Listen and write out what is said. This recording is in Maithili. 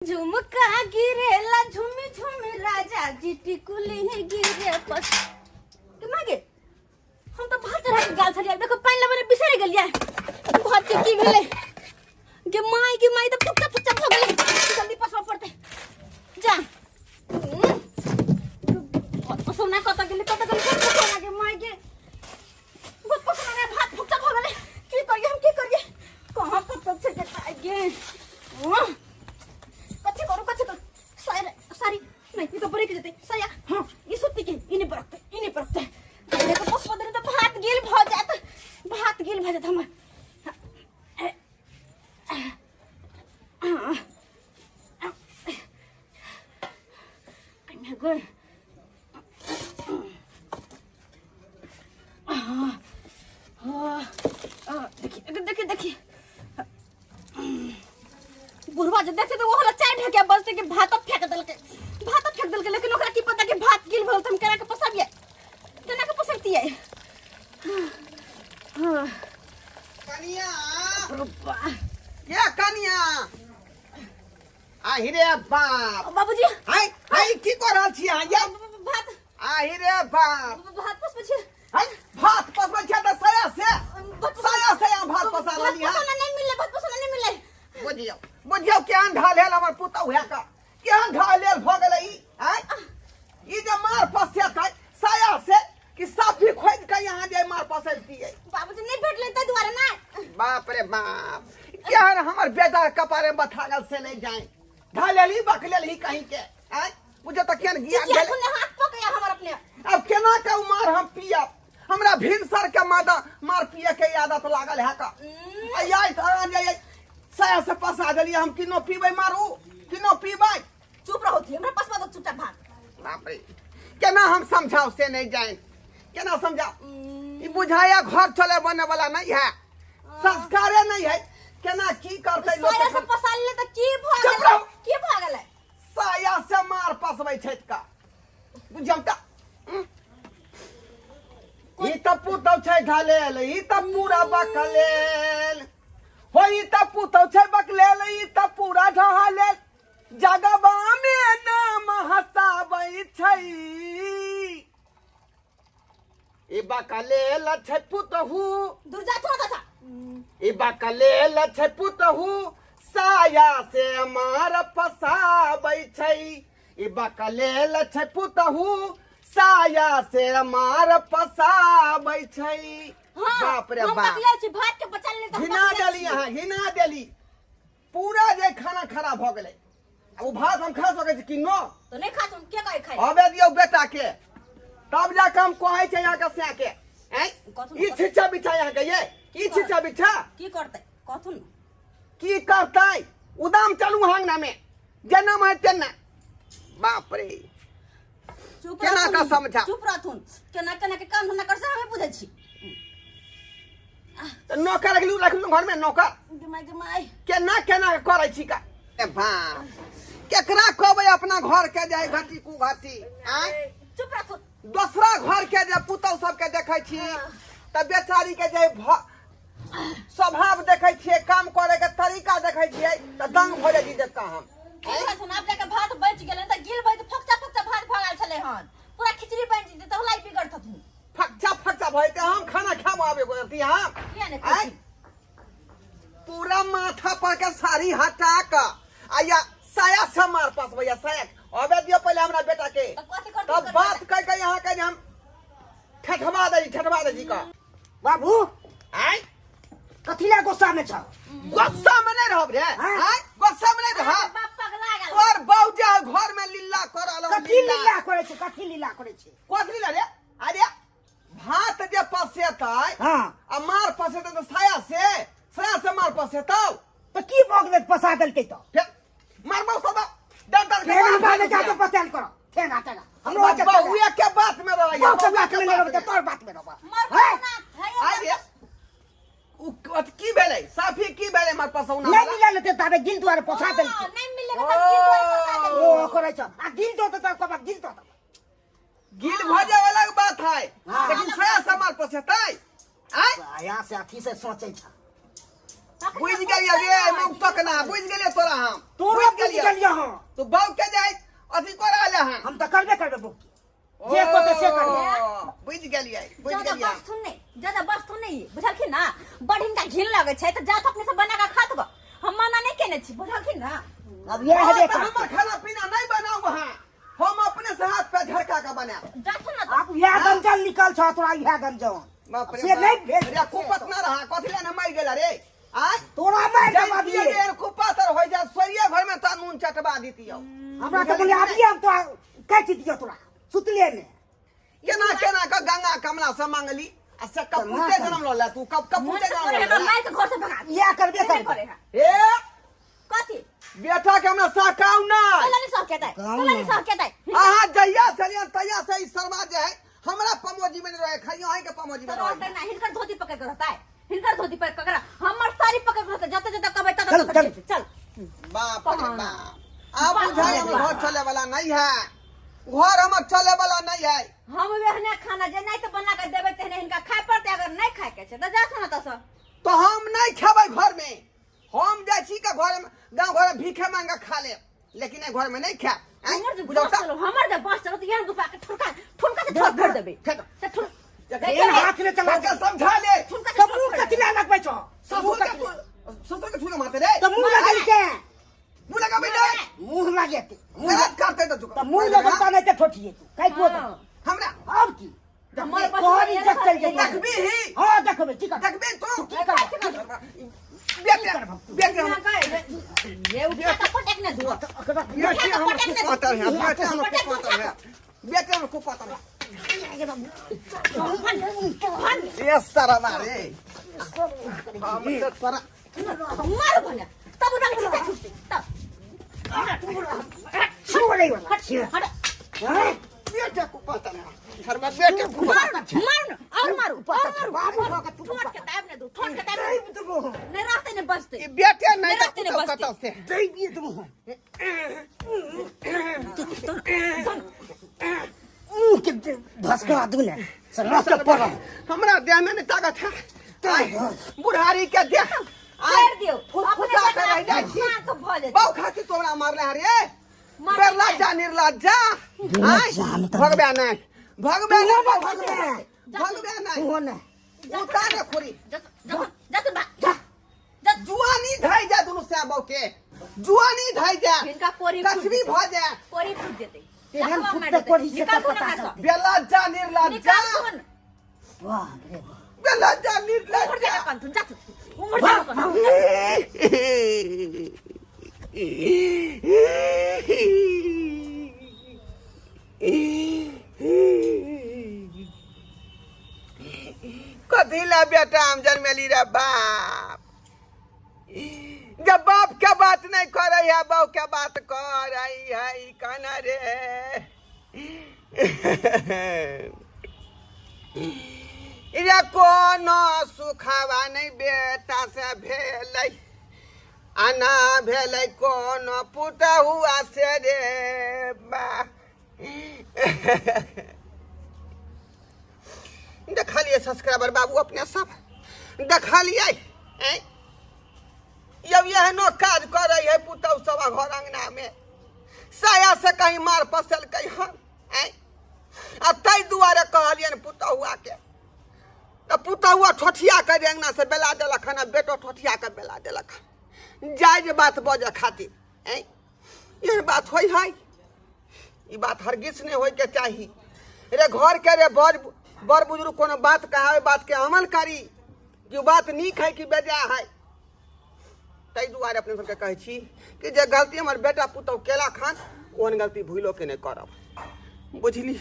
झुमका गिरेला झुमी झुमी राजा जी टिकुली गिरे पस के मागे हम तो भात चढ़ा के गाल छलियै। देखो पानि लेबे बिसरि गेलियै। भात के की भेलै गे माय, गे माय, तऽ फुच्चा फुच्चा भऽ गेलै। जल्दी पसबऽ पड़तै। जा पसौना कतऽ गेलै, कतऽ गेलै? पसौना गे माय गे, बहुत पसौना गे, भात फुच्चा भऽ गेलै। की करियै हम, की करियै? कहाँ कतऽ छै गे माय गे? कथी करू, कथी करू? सारी सारी नहीं, ई तो बरक जेतै साया। हाँ, ई सुत्ती के ई नहीं बरकतै, ई नहीं बरकतै। देखो पसबो देने तऽ भात गिल भऽ जायत, भात गिल भऽ जायत हमर। गई देखिए देखिए देखिए, बुढ़वा जे देखते तो वो चाय ढके बजते कि भात फेंक देलकै, भात फेंक देलकै। लेकिन ओकरा की पता कि भात गिल भल, हम केना के पसाबियै, केना के पसरतियै? हाँ। कनिया। रुपा। ये कनिया, आहि रे बाप। बाबूजी। हाय हाय, की कर रहल छी अहाँ ये? भात। आहि रे बाप। भात पसबै छी। हाय, भात पसबै छियै तऽ साया से, साया से अहाँ भात पसा रहली हँ? पसौना नहीं मिले, भात पसौना नहीं मिले। बुझियौ, बुझियौ, केहन ढालेल हमर पुतहु है का, केहन ढालेल भऽ गेलै ई। आँय, ई जे मार पसेतै साया से कि साफी खोदि के यहाँ जे मार पसैतियै? बाबूजी, नहीं भेटलै ताहि दुआरे ना। बाप रे बाप, केहन हमर बेटा कपारे बथागल से नहीं जाए। ढालेल ही बकलेल ही कहीं के। आँय, बुझियौ तऽ केहन ज्ञान चिचिया भेलै। खुने हाथ पकड़िया हमर अपने। अब केना के उ मार हम पियब? हमरा भिनसर के मादा मार पिए के आदत लागल है का। आइ तऽ जे साया से पसा देलियै हम, किनो पीबै मारू, किनो पीबै? चुप रहो थी, हमरा पसवा दो चुपचाप भात। बाप रे, केना हम समझाओ से नहीं जाए, केना समझाओ? ई बुझाया घर चले बने वाला नहीं है, संस्कारे नहीं है। केना की करतै लोक? साया से पसा लेले तऽ की भऽ चुप गेलै? रहो। की भऽ गेलै? साया से मार पसबै छथि का, बुझियौ तऽ। ई तऽ पुतौ छै ढलेल, ई तऽ पूरा बकलेल हो, ई तऽ पुतौ छै बकलेल, ई तऽ पूरा ढहलेल, जगबा मे नाम हसाबै छै। ई बकलेल छै पुतहु। दूर जा थोड़ा सा। ई बकलेल छै पुतहु, साया से मार फसाबै छै। ई बकलेल छै पुतहु, साया से मार फसाबै छै। हाँ, बाप रे हम बाप। बकलेल छी, भात के बचा लेले तऽ हम घिना बकलेल देली छी। अहाँ, घिना देली पूरा। जे खाना खराब भऽ गेलै, आ ओ भात हम खा सकै छी कि नो? तऽ नहि खा तुम, के कहै खाइ? अबे दियौ बेटा के, तब जा कऽ हम कहै छै अहाँके सैं के। आँय? कथु? ई छिच्छा बिछा अहाँके, ये की छिच्छा बिछा? की करतै कथुन? की करतै? उदाम चलू अहाँ में जेना में तेना। बाप रे। चुप केना रहथुन। कऽ समझा? चुप रहथुन। केना केना के काम धंधा कर से हमे बुझै छी। तऽ नौकर रखलू, रखलू घर में नौकर। गे माय, गे माय। केना केना के करै छी का? ए बाप, केकरा कहबै अपना घर के जाय घटी कु घटी? आँय? चुप रहथुन। दोसरा घर के जे पुतहु सबके देखै छी तऽ बेचारी के जे स्वभाव देखै छियै, काम करे के तरीका देखै छियै, तऽ दंग भऽ जाइ छी देख कऽ हम। चुप रहथुन। आब जाके भात बचि गेलै तऽ गिल भऽ फकचा फकचा भात भऽ गेल छलै हन, पूरा खिचड़ी बनि जेतै तऽ होलाई बिगड़तथुन। फकचा फकचा भऽ जेतै, हम खाना खाब आबे गोरती हम। किया नहि आँय? खाइ? पूरा माथा पर के साड़ी हटा कऽ आ या साया से मार पसबैया साया। अबे दियौ पहिले हमरा बेटा के। तऽ कथी करतै? तब बात कह के यहाँ के जे हम ठेठवा दै, ठेठवा दै जी का। बाबू। आय? कथी ला गुस्सा में छ? गुस्सा में नहीं रहब रे। हाँ? आय, गुस्सा में नहीं रहब। बाप पगला गेल। तोर बाबू घर में लीला कर रहल। कथी लीला करे छै? कथी लीला करे छै? कथी लीला रे? अरे भात जे पसेतै हाँ। आ मार पसेतै तऽ साया से, साया से मार पसेतौ। तऽ की भऽ गेलै पसा देलकै तऽ? फेर मारबौ सब डर डर के। ठेंगा मार बात में जाके पसायल करो ठेंगा, ठेंगा हमरो हाथ चल। बहुए के बात में रहैया। बहु के बात में नहीं रहबै, तोर बात में रहबै। मर हैं? ना है। आय रे, उ कथी की भेलै? साफी की भेलै मार पसौना नहीं वाला? मिलल ते ताबे गिल दुआरे पसा देलकै। नहीं मिलेगा तऽ गिल दुआरे पसा देलकै। ओ करै छ आ गिल दो तऽ कबा गिल दो। गिल भऽ जाए अलग बात है। हाँ। लेकिन साया से मार पसेतै? आय? यहाँ से अथी से सोचै छ। बुझि गेलियै रे मौतक ना बुझि गेलियै तोरा हम। तोरा बुझि गेलियै हँ। तू बाप के जाय अथी करा ले हँ। हम तऽ करबे करबे बौक जे कहते से करबे। बुझि गेलियै बुझि ज्यादा गेलियै। वस्तु नहि, ज्यादा वस्तु नहि, बुझलखिन ना? बड़ हिनका घिन लगै छै तऽ जात अपने से बना कऽ खात गो, हम मना नहि केने छी, बुझलखिन ना? अब इएह हेबे तऽ करतै। हमर खाना पीना नहि बनाउ अहाँ, हम अपने से हाथ पे झड़का के बनायब। जाथुन ना तऽ। आब इएह गंजन निकल छौ तोरा, इएह गंजन बाप रे से बाप। नहि भेल। रे कुपत ना रहा कथी ले ने मरि गेल रे आय? तोरा मारि देब अभिये। रे कुपातर हो जा सोरिए घर में त नून चटबा दितियौ। हमरा तऽ बोले अभिये हम तोरा काटि दियौ तोरा सुतले मे। केना केना के गंगा कमला से मांगली आ से कपूते जन्म लऽ ले तू, कब कपूते जन्म लऽ हमरा ले। माय के घर से भगा दे। इएह करबे से करबे। करे है। ए कथी? बेटा के हमरा सहकाउ नहि। कला नहीं सहकेतै, कला नहीं सहकेतै। अहाँ जहिया चलियन तहिया से ई सरवा जे है हमरा पमोजी में रहे, खाली अहीं के पमोजी में तो रहे। रहतै ना, हिनकर धोती पकड़ के रहतै, हिनकर धोती पकड़ के रह, हमर साड़ी पकड़ के रहतै, जतऽ जतऽ कहबै ततऽ चल, ततऽ चल। जेतै, चल। बाप रे कहाँ? बाप, आब बाप बुझाइ रे हमर बाप। घर चले वाला नहीं है, घर हमर चले वाला नहीं है। हम एहने खाना जे नहीं तो बना के देबै तेहने हिनका खाय पड़तै, अगर नहीं खाय के छै तऽ जा सुना तसऽ। तो हम नहीं खेबै घर में, हम जाइ छी के घर में गाँव घर में भीखे मांग के खा लेब, लेकिन एहि घर में नहीं खायब। आँय? हमर जे बुझाउ बस तऽ? चलो, हमर जे बस चलो तऽ एहन दुपा के ठुनका ठुनका से ठोक भर देबै। फेंक। से ठुन एहन हाथ ने चला ओकरा समझा ले। ठुनका से तऽ ठोक मुँह भर कथी देबै। लए लगबै छौ? ससुर के ससुर के ठुनका मारते रे। तऽ मुँह लगल के मुँह लगाबै नहीं। मुँह लगेतै। गलत करते तऽ तऽ मुँह लगता नहि तऽ ठोठिए तू काटि हाँ। हमरा। आब की हमर बस तोहर इज्जत चलि जेतौ। देखबी ही। हाँ देखबै, की करबै? देखबी तू। की करबै? बेटे बेटे हम ये उठा के पटक ने धुआ। बेटे हम कुपातर है, बेटे हम कुपातर है, बेटे हम कुपातर है। ये सरवा रे हम तो तोरा मारू भने तब उठा के छुट्टी तब छोड़ै वाला हट छियै। हट। हाँ? बेटे कुपातर है सरवा, बेटे कुपातर। मारू मारू और मारू और मारू। बाबू भऽ के तू ठोट के दाब ने दू, ठोट के दाब ने दैब देबो हम। नहीं रहते नहीं बचते। ई बेटे नहीं नहीं रहते नहीं तऽ बचते। कतौ से दैबिए देबो हम। मुँह के भसका दू ने से रक्त पड़ल। हमरा देह में नहीं ताकत है। आय, बुढ़ारी के देह छोड़ दियौ। फुसफुसा के रह जाइ छी। अपने भऽ जेतै। बहु खातिर तोरा मारले हरे। मारले बेरलाजा निर्लज्जा। आय, जान तऽ। भगबे नहीं, भगबे नहीं, भगबे। भगबे नहीं। तू ने उतार रे खोरी। जा जा जा तू बा जा। जा। जुआनी धाई जा दुनू सै बहु के, जुआनी धाई जा। हिनका कोरी फूट कछबी जेतै। भऽ जाए। कोरी फूट जेतै। तेहन देखबा फूटतै मारि देतै। कोरी से निकाल तऽ थोड़ा पता गाछ। चलतै। बेलज्जा निर्लज्जा। निकाल थोन। बाप रे बाप। बेलज्जा उम्हर निर्लज्जा। जा कन जा, उम्हर जा कन। कथी ला बेटा हम जन्मेली रे बाप, जब बाप के बात नहीं करे है बहू के बात करे है कना रे। रे कोनो सुखवा नहीं बेटा से भेलै, आना भेलै कोनो पुतहुआ से रे बा। देखलियै सब्सक्राइबर बाबू अपने सब देखलियै ऐं? यौ एहनो काज करै है पुतहु सब घर अंगना में, साया से कहीं मार पसलकै हन ऐं? आ ताहि दुआरे कहलियनि पुतहुआ के, तऽ पुतहुआ ठोठिया के अंगना से बेला देलक हन आ बेटो ठोठिया के बेला देलक हन जायज बात बजऽ खातिर ऐं? एहन बात होइ है? ई बात हरगिज नहि होइके चाही रे। घर के रे बड़ बड़ बुजुर्ग कोनो बात कहावे बात के अमल करी कि ओ बात नीक है कि बेजा है। ताहि दुआरे अपने सबके कहै छी कि जे गलती हमर बेटा पुतहु केलक हन ओहन गलती भूलो के नहि करब, बुझली?